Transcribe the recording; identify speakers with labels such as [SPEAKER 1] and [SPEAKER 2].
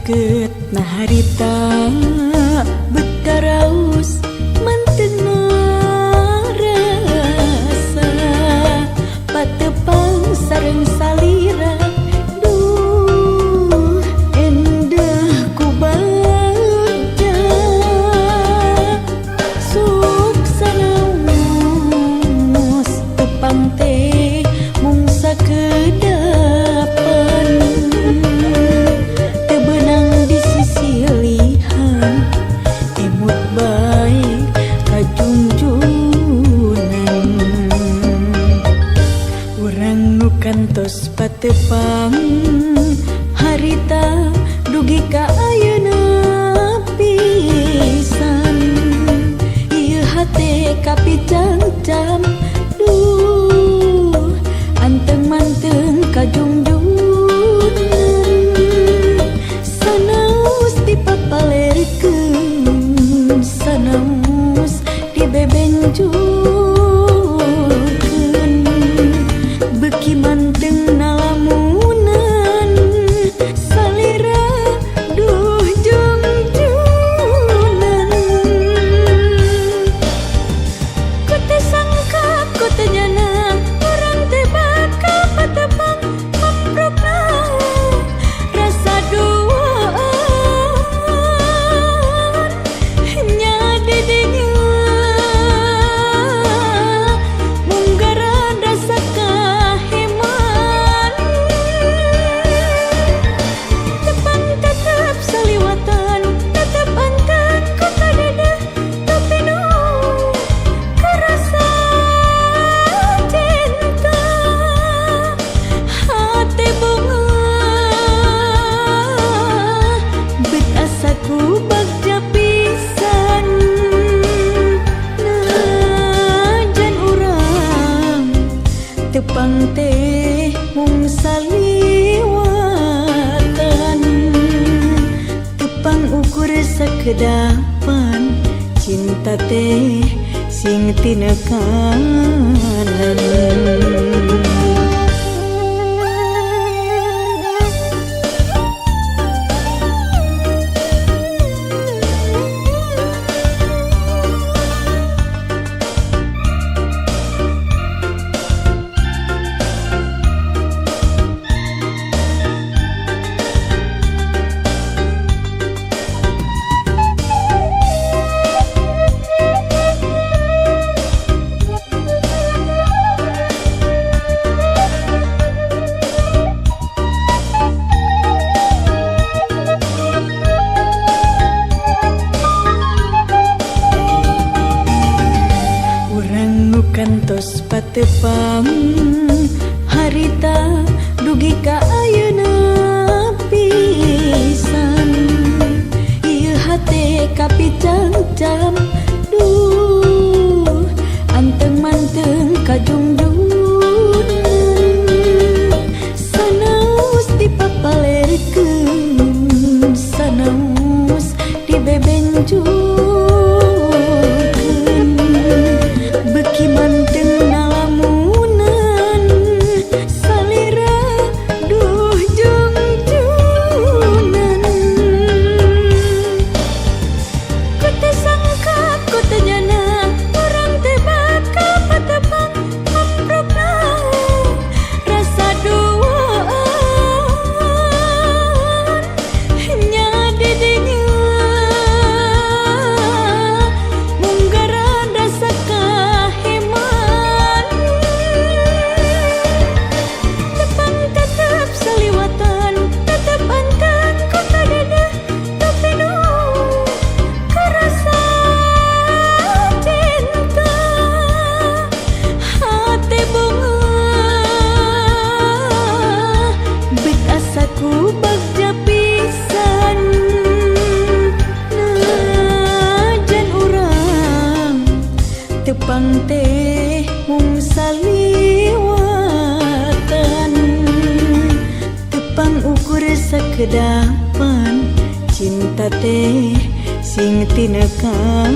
[SPEAKER 1] Deket na harita bet karaos mantena rasa patepang sareng salira duh endah ku bagja suk sanaos tepang teh mung sakedapan tebenang di sisi lihan emut bae kajungjunan urang nu kantos patepang harita dugi ka ayeuna pisan ieu hate kapicangcam duh anteng manteng kajungjunan sanaos dipapalerkeun sanaos dibebenjurkeun beuki manteng nalamunan salira duh jungjunan ku teu sangka ku teu nyana urang teh bakal patepang amprokna rasa duaan nya didinya munggaran rasa kaheman tepang tetep saliwatan tetep anteng ku kadeudeung tapi nu karasa cinta hate bungah bet asa ku bagja pisan najan urang tepang teh mung saliwatan tepang ukur sakedapan cinta teh sing tinekanan. Urang nu kantos patepang harita dugi ka ayeuna pisan ieu hate kapicangcam duh anteng manteng kajungjunan sanaos dipapalerkeun sanaos dibebenjurkeun beuki manteng nalamunan salira duh jungjunan ku teu sangka ku teu nyana urang teh bakal patepang amprokna rasa duaan nya didinya munggaran rasa kaheman tepang tetep saliwatan tetep anteng ku kadeudeung tapi nu karasa cinta hate bungah bet asa ku bagja pisan najan urang tepang teh mung saliwatan tepang ukur sakedapan cinta teh sing tinekanan.